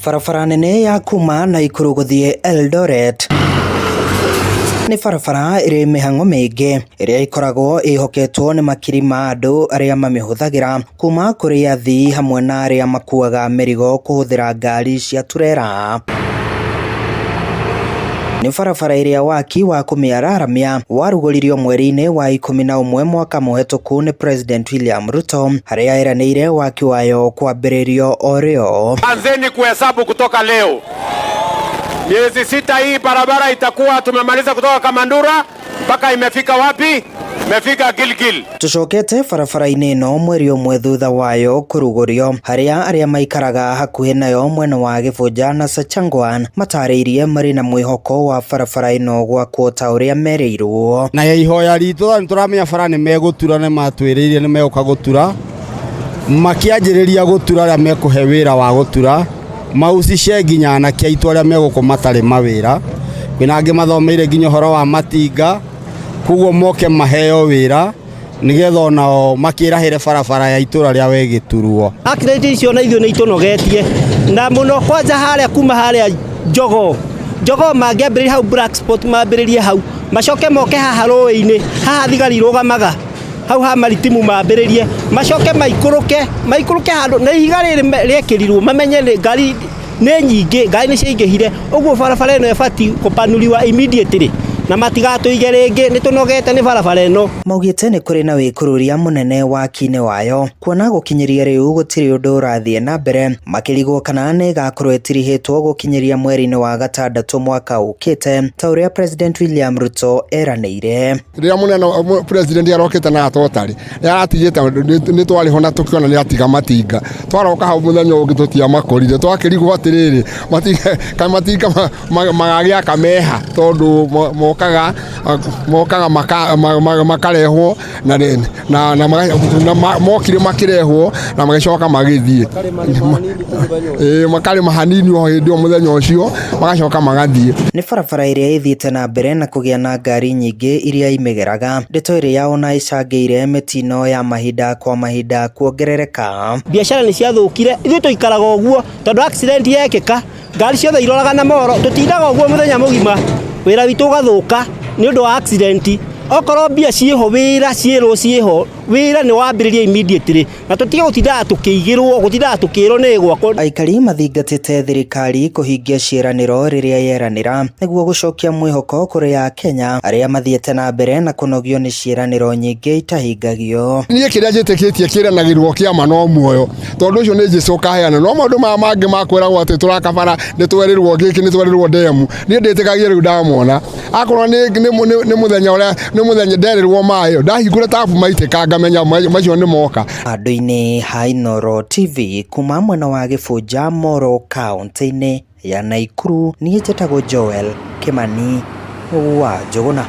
Barabara nene ya kuma Naikuru gũthiĩ Eldoret nĩ barabara ĩrĩ mĩhang'o mĩingĩ ĩrĩa ĩkoragwo ĩhoketwo nĩ makiri ma andũ arĩa mamĩhũthagĩra kuma kũrĩ athii hamwe na arĩa makuaga mĩrigo kũhũthĩra ngari cia turera. Nĩ barabara ĩrĩa waki wa kũmĩararamia warugũririo mweri-inĩ wa 11 mwaka mũhetũku nĩ President William Ruto harĩa eranĩire waki wayo kwambĩrĩrio o rĩo. Anzeni kuhesabu kutoka leo. Miezi 6 hii barabara itakuwa tumemaliza kutoka Kamandura mpaka imefika wapi? Imefika Gilgil. Tucokete barabara-inĩ ĩno mweri ũmwe thutha wayo kũrugũrio harĩa arĩa maikaraga hakuhĩ nayo mwena wa Gĩbũnja na Sachangwan matarĩirie marĩ na mwĩhoko wa barabara ĩno gwakwo ta ũrĩa merĩirwo. Na ya ihoya ritũ nĩ tũramenya bara nĩ megũtura, nĩ matwĩrĩire nĩ megũka gũtura, makĩanjĩrĩria gũtura arĩa mekũhe wĩra wa gũtura maucice nginya anake aitũ arĩa megũkũ matarĩ mawĩra. Kwĩna angĩ mathomeire nginya ũhoro wa matinga, koguo moke maheo wĩra nigetha onao makĩrahĩre barabara ya itũra rĩa Wegĩturuo. Accident icio na ithuĩ nĩ itũnogetie na mũno kwanja harĩa kuma harĩa Jogoo Jogoo mangĩambĩrĩria hau black spot mambĩrĩrie hau macoke moke haha rũĩ-inĩ haha thigari irũgamaga hau ha maritimu mambĩrĩrie macoke maikũrũke maikũrũke handũ na ihiga rĩrĩ rĩekĩrirwo mamenye nĩ ngari nĩ nyingĩ, ngari nĩ ciaingĩhire, ũguo barabara ĩno ĩbatiĩ kũpanũriwa immediately na matigatũige rĩngĩ, nĩ tũnogete nĩ barabara ĩno. Maugĩte nĩ kũrĩ na wĩkururia mũnene waki-inĩ wayo kuona gũkinyĩria rĩu gũtirĩ ũndũ ũrathiĩ na mbere, makĩrigwo kana nĩ ĩgakorwo ĩtirihĩtwo gũkinyĩria mweri-inĩ wa gatandatũ mwaka ũkĩte ta ũrĩa President William Ruto eranĩire. Rĩrĩa mũnene president arokĩte na atotarĩ nĩ aratigĩte nĩ twarĩ ho na tũkĩona nĩ atiga matinga, twaroka hau mũthenya ũngĩ tũtiamakorire, twakĩrigwo atĩrĩrĩ kaĩ matinga magagĩaka meha tondũ mokaga mokaga makarehwo na mokire makĩrehwo na magĩcoka magĩthiĩ, makarĩma hanini o hĩndĩ ĩyo mũthenya ũcio magacoka magathiĩ. Nĩ barabara ĩrĩa ĩthiĩte na mbere na kũgĩa na ngari nyingĩ iria imĩgeraga, ndeto ĩrĩa ona ĩcangĩire mĩtino ya mahinda kwa mahinda kuongerereka. Biacara nĩ ciathũkire, ithuĩ tũikaraga ũguo tondũ accident yekĩka ngari ciothe iroraga na moro, tũtindaga ũguo mũthenya mũgima, wĩra witũ ũgathũka nĩ ũndũ wa accident. Okorwo mbia ciĩho wĩra ciĩrwo ciĩho wĩra nĩ wambĩrĩria immediately na tũtige gũtindaga tũkĩigĩrwo gũtindaga tũkĩrwo nĩ gwakwo. Aikari mathingatĩte thirikari kũhingia ciĩranĩro rĩrĩa yeranĩra nĩguo gũcokia mwĩhoko kũrĩ Akenya arĩa mathiĩte na mbere na kũnogio nĩ ciĩranĩro nyingĩ itahingagio. Niĩ kĩrĩa njĩtĩkĩtie kĩranagĩrwo kĩama no muoyo, tondũ ũcio nĩ Jesũ ũkaheana, no maũndũ maya mangĩ ma kwĩragwo atĩ tũraka bara nĩ twerĩrwo gĩkĩ nĩ twerĩrwo ndemu, niĩ ndĩtĩkagia rĩu ndamona. Akorwo nĩ mũthenya ũrĩa nĩ mũthenya nderĩrwo maĩ ndahingũra tabu maitĩka ngamenya macio nĩ moka. Handũ-inĩ ha Inooro TV kuma mwena wa Gĩbũnja Moro kaũntĩ-inĩ ya Naikuru, niĩ njĩtagwo Joel Kĩmani wa Njũgũna.